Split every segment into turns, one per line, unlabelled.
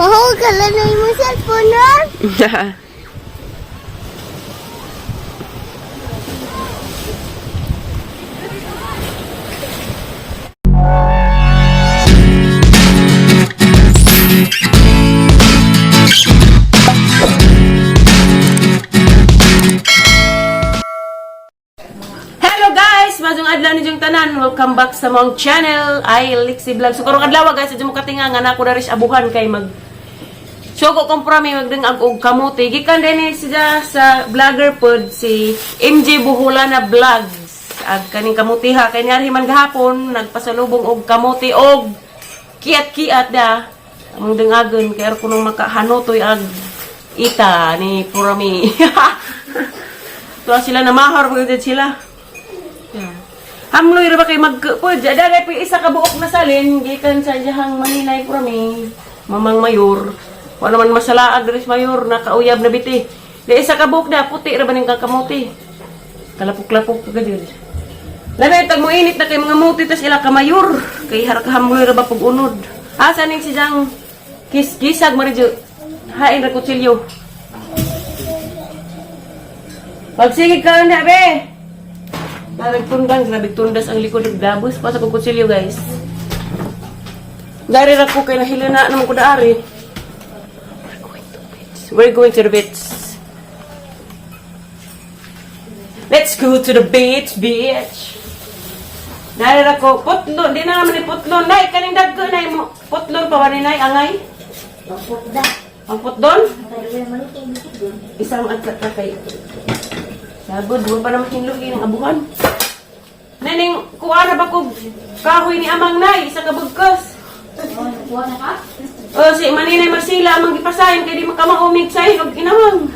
Mahog ka lang na yung cellphone nun.
Hello guys! Maayong adlaw ninyong tanan. Welcome back sa mong channel. Ay, Lixie Vlog. So karong adlaw guys, adyo mo katinga nga nako diri sa abuhan kay mag Sugo kong prami magdengag og kamote. Gikan din ni siya sa vlogger pod si MJ Buhulana Vlogs. Ag kaning kamote ha kay niarhi man gahapon nagpasalubong og kamote og kiat-kiat da. Among dengagon kay ar kunong makahanotoy ag ita ni Purami. Tuwa sila na mahor pag sila. Yeah. Hamloy ra ba kay magkupod? Dada pa isa ka buok na salin gikan sa iyahang maninay prami. Mamang mayor. Wa naman masalaag diri sa mayor nakauyab na biti. Di isa ka buok na puti ra ba ning kakamuti. Kalapok-lapok pa gud. Labi tag mo init na kay mga muti tas ila ka mayor. Kay harakahamloy ra ba pag unod. Asa ning siyang kis-kisag maridyo. Hain ra kutsilyo. Pagsige ka na be. Grabe tundan, grabe tundas ang likod ng dabos. Pa sa kong kutsilyo, guys. Dari ra ko kay nahilo na naman ko daari. We're going to beach. We're going to the beach. Let's go to the beach, bitch. Dari ra ko putlon, di na naman ni putlon. Nay, kaning dagko nay mo. Putlon pa ba ni nay angay? Ang putdon? Isang agkat na kay Sabod, wa pa naman hinlugi ng abuhan. Naning, kuha na ba ko kahoy ni Amang Nay, isa ka bugkos.
Kuha na ka?
O, si Maninay Marsila, amang gipasahin, kay di makamaumig sa og inamang.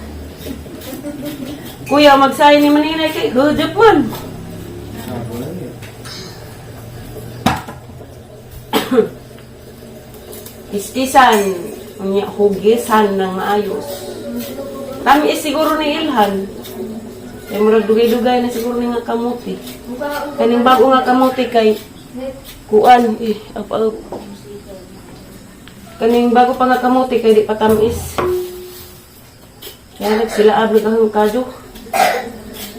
Kuya, magsahin ni Maninay kay hudap man. Iskisan, unya hugisan ng maayos. Kami is siguro ni Ilhan. Kay murag dugay-dugay na siguro ni nga kamuti. Kaning bago nga kamuti kay kuan eh up, up. Kaning bago pa nga kamuti kay di pa tamis. Kaya nagsila abig ang kadyo.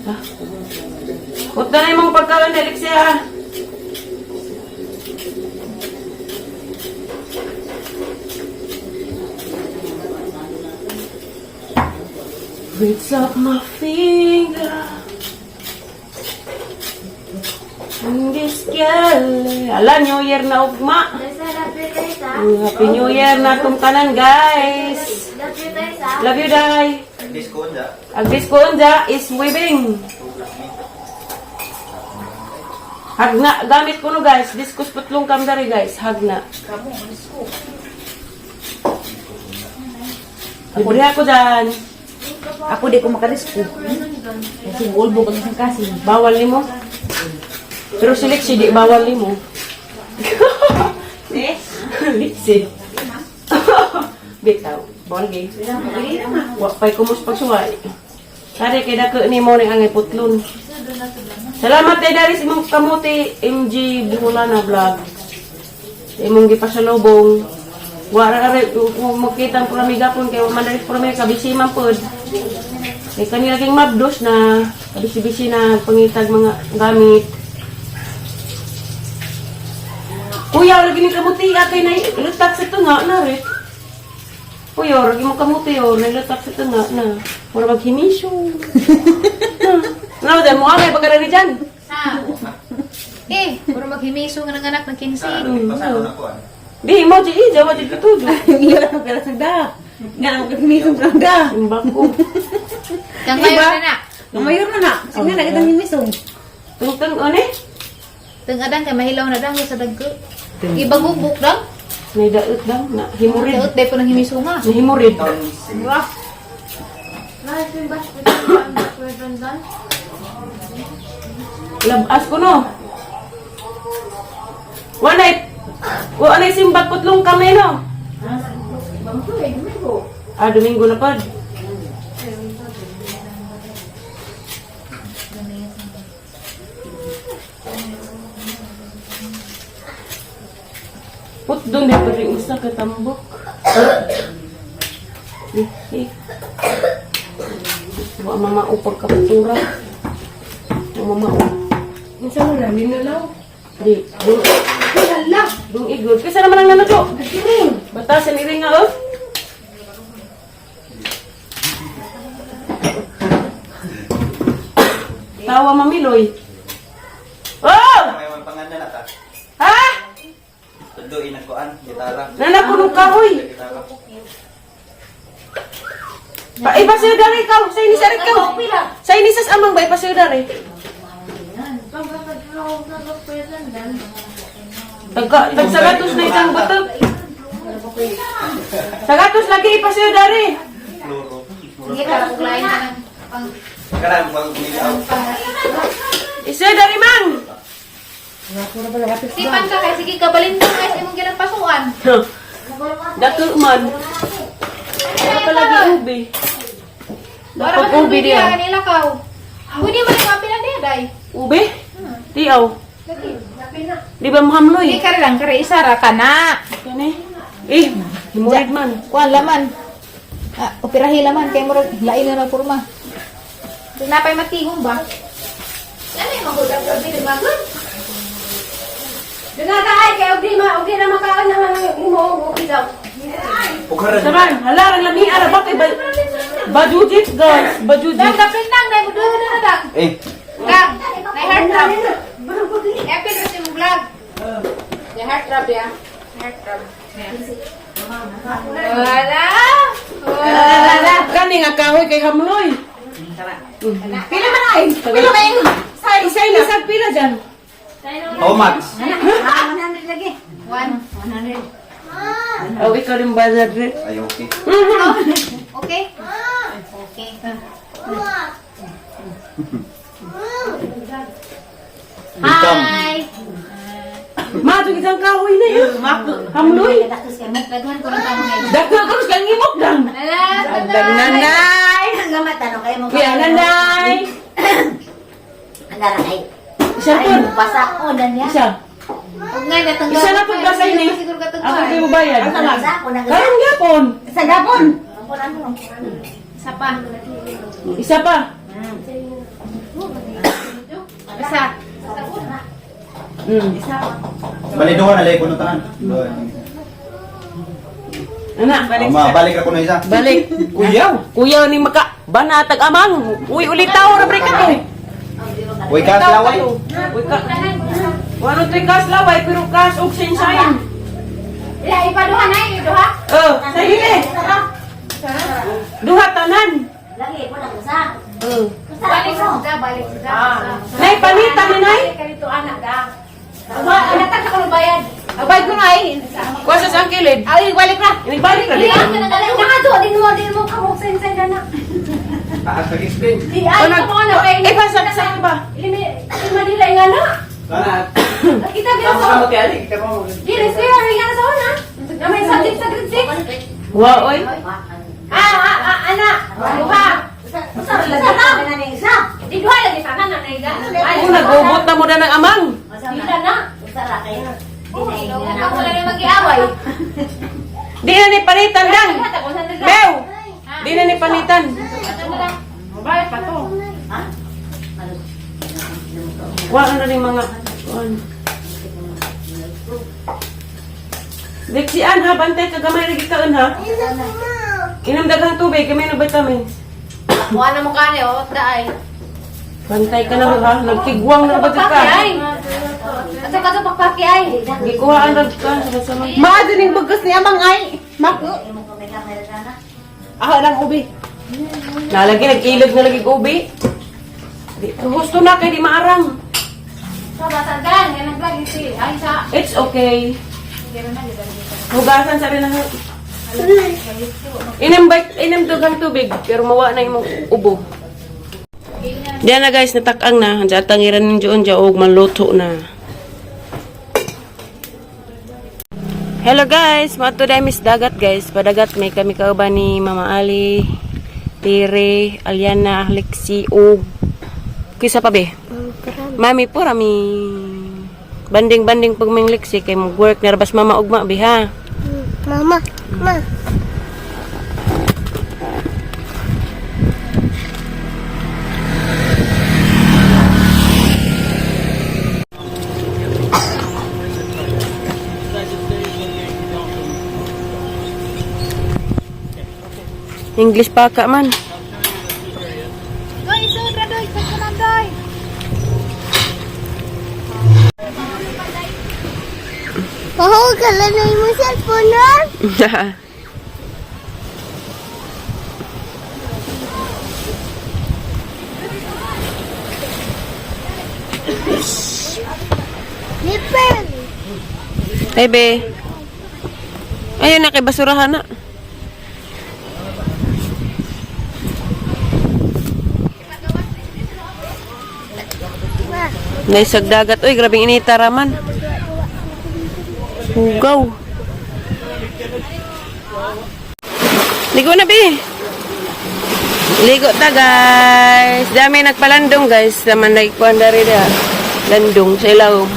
Ah. Punta na yung mga pagkaon na Alexia. Reach up my finger. In this girl. Ala, New Year na ugma. Happy New Year na itong tanan, guys. Love you, Day.
Disco na.
Ang disco unja is weaving. Hagna, gamit ko no guys. Diskus putlong kamdari guys. Hagna. Libre ako dyan.
Ako di ko makarisko. Kasi ulbo kang isang kasin.
Bawal nimo. Pero si Lexi, di bawal nimo. Eh? Lexi. Bitaw. Bawal gay. Wa pa'y kumus pagsuway. Tari kay dako ni mo ning angay putlon. Salamat kay Daris imong kamuti MG Buholana vlog. Sa imong gipasalubong. Wa ra ra kung makita ang purami gapon kay wa man diri purami kabisi man pod. Kay kanila king mabdos na kabisi-bisi na pangitag mga gamit. Kuya, lagi ni kamuti kay na lutak sa tunga na rin. Kuya, lagi mo kamuti oh, nalutak sa tunga na. Mura maghimisyo. Na, na, mo angay pagka rin dyan.
Ha? Eh, puro maghimiso nga ng anak ng 15.
Pasano na ko.
Di, mo, di, jawa, di, kitudo.
Hindi lang pera sa da. Nga ang kamisong sa da.
Yung bako.
Kang mayor na na.
Mayor na na. Sige na kitang himisong.
Tungtong, ano eh?
Teng adang kay mahilaw na dang sa dagko. Ibagubok dang.
May daot daw, na himurid.
Daot day po ng himiso nga.
Na himurid.
Wah.
Labas ko no. Wanay, wanay simbag putlong kami no. Ah, Domingo na pod. Put, Doon di pa rin usa ka tambok. Eh, eh. Wa mama upag kaptura. Wa mama o.
Unsa mo na linulaw?
Di. Dung,
Hala.
dung igod. Kasi naman ang nanuto. Batasan iri nga oh. Tawa mamiloy. Oh!
May mga pangalan na ta.
Ha?
Tundo inagkuan, gitara.
Nanapunong kahoy.
Gitara.
Pa ipa sa'yo dari ikaw. Sa ini sa ikaw. Sa ini sa amang ba ipa sa'yo dari. Tagka tag sagatos na isang butok. Sagatos lagi ipa sa'yo dari.
Kloro.
Sige, para kung lain ka ng pang
Karang pang umilaw.
Isa dari mang.
Sipan ka kay sige kabalin mo kay imong ginapasuan.
Dako man. Dapat lagi ubi.
Para
Dapat
ba
ubi
diya
diya.
kanila kaw. Pwede man ko apil na day.
Ubi? Tiaw.
Lagi.
Di ba mahamloy?
Sige kare lang kare isa ra ka na.
Kani? Eh, himurid man.
Kuan laman. Ah, operahi laman kay murag lain na na porma. Napay matigong ba? Ano yung magudag gabi di magod?
Dunata ay kay og di ma og di na makaon na man ang imo og ilaw.
Ukaran.
Saman, hala ang lami ara ba kay bajujit guys,
Dang
bajujit.
kapil nang dai muduha na dang.
Eh,
Dang, nay heart trap. Epil ra si mong vlog. Ya heart trap ya. Heart trap. Wala. Wala.
Kani nga kahoy kay hamloy.
Pila man ay? Pila man ay?
Isa ini sa pila dyan.
how much?
One.
Oh, ikaw rin ba dyan?
Ay, okay.
Okay? Okay.
Welcome.
Hi.
Ma, itong isang kahoy na yun. Hamloy.
Daghan ko ng kamay.
Dako ka kang ngimok dang.
Ala,
Dang nanay. Kuya nanay. Isa po. Isa.
Ug nga natanggal.
Isa na po ba sa ini?
Siguro
Ako
katunggal.
kayo bayad. Karon gyapon.
Sa gapon.
Isa pa.
Isa pa.
Isa.
Balik doon, alay ko na tanan. Doon.
Ana, balik.
Ama, balik ako na isa.
Balik.
Kuyaw.
Kuya ni maka banatag amang. Uy, ulitaw ra break ka.
Uy, ka laway.
Uy ka. Wano to'y kas laway pero kas og sinsain.
Ila ipaduha na iduha.
Oh, sa hili. Duha tanan. Oh.
Balik sa balik sa.
Nay panitan ni nay.
Kanito anak da. Wa anatag ka kuno bayad.
Abay ko na ay.
Kuha sa sang kilid.
Ay, balik na.
Balik ra.
Nakado din mo kamok sen na na.
Taas nag-explain.
Di ay
Oh,
mo na kay.
Eh, pa sa ba?
Limi Manila nga na.
Sana.
Kita gyud sa.
Tama ali. Kita mo.
Dili siya nga sa una. Na may subject sa grade 6.
Wa oy.
Ah ah ah ana. Duha. Di duha lagi sana na naiga.
Ako nagubot na mo na ng amang.
Dila na.
Ako wala na mag-iaway.
Di na ni panitan dang. Bew. Di na ni panitan.
Mobile pa to.
Wa na rin mga kuan. Deksian ha, bantay ka gamay ra gikaon ha. Inom daghang tubig, gamay na vitamins.
Kuha na mo kani oh, daay.
Bantay ka na ha, nagtigwang na ba ka?
Ay. Ato ka to pakpaki ay.
Gikuhaan ra ka sa sama.
Maado ning bagkas ni amang ay. Mako. Ako lang ubi.
Nalagi nag-ilog na lagi ubi. Di gusto na kay di maarang.
Sa basagan, yan ang vlog isi. Ay sa.
It's okay. Hugasan sa rin ang Inom ba inom dugang tubig pero mawa na imong ubo. Diyan na guys, natakang na. Diyan tangiran ninyo unja og maluto na. Hello guys, mato dai miss dagat guys. Padagat may kami kauban ni Mama Ali, Tere, Aliana, Lexi ug kisa pa be? Mami purami. Banding-banding pag ming liksi kay mag work narbas mama ugma biha.
Mama, ma.
English pa ka man.
Doy, isod ra doy, pagkanan doy.
Mahul ka lang na yung cellphone na. Lipin.
Hey, be. Ayun na kay basurahan na.
Ma.
Naisag dagat. Uy, grabing inita raman. Hugaw. Ligo na, be. Ligo ta, guys. Dami nagpalandong, guys. Naman nagkuhan dari na. Landong sa ilaw.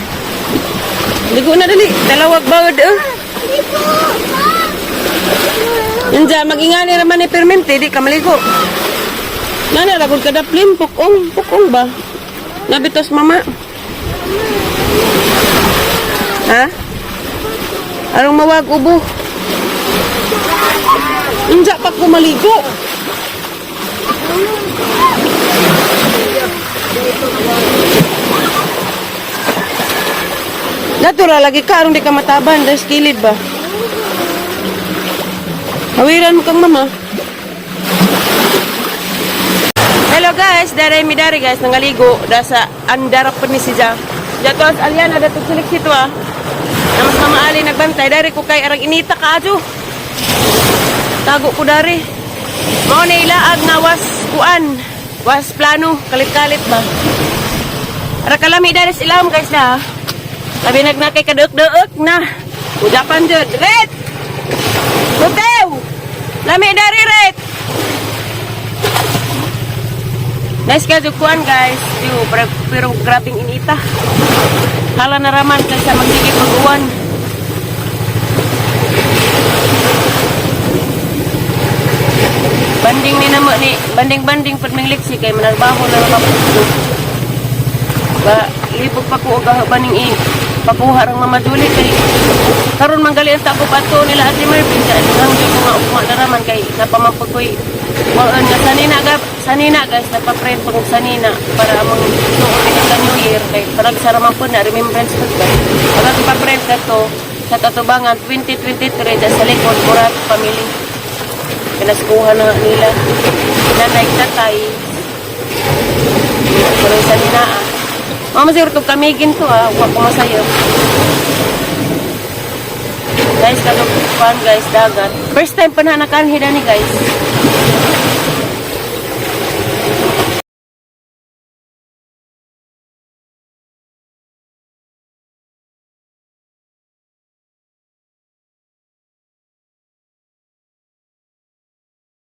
Ligo na, dali. Talawag bawad, eh. Nandiyan, mag-ingani naman ni Permente, di ka maligo. Nana, ragod ka daplin, pukong, pukong ba? Nabitos, mama. Ha? Arong mawag ubo. Unja pa ko maligo. Natural lagi ka aron di ka mataban, dahil kilid ba? Hawiran mo kang mama. Hello guys, daray mi dari guys nangaligo da sa andara pa ni si Ja. Jato as Aliana dato silik hito ah. Na mas mama Ali nagbantay dari ko kay arang inita kaadyo. Tago ko dari. Mao na ilaag nga was kuan. Was plano kalit-kalit ba. Ara kalami dari sa ilawom guys na. Labi nagnakay kadeuk-deuk na. Udapan jud. Red! Butew! Lami dari red! Nice ka kuan guys. Yo, pero, pero grabing inita. Hala na raman kaysa magsige pag-uwan. Banding ni namo ni banding-banding pud ming liksi kay manarbaho na ra ko. Ba libog pa ko og baning i pakuha rang Mama Julie kay karon manggali ang tabo pato nila Ate Mervin sa hanggang ko nga ugma na raman kay napamampag ko'y waan nga sanina gab sanina guys nagpa-pray pa kog sanina para among tuon ni sa New Year kay parang sa raman po na remembrance po ba pag pa-pray ka to sa katubangan 2023 da sa likod Murat family pinaskuha na nila nanay tatay pero sanina ah. Mama siguro itong kamigin to ah. Huwag ko masayo. Guys, kagapuan guys, dagat. First time pa na nakanhida ni guys.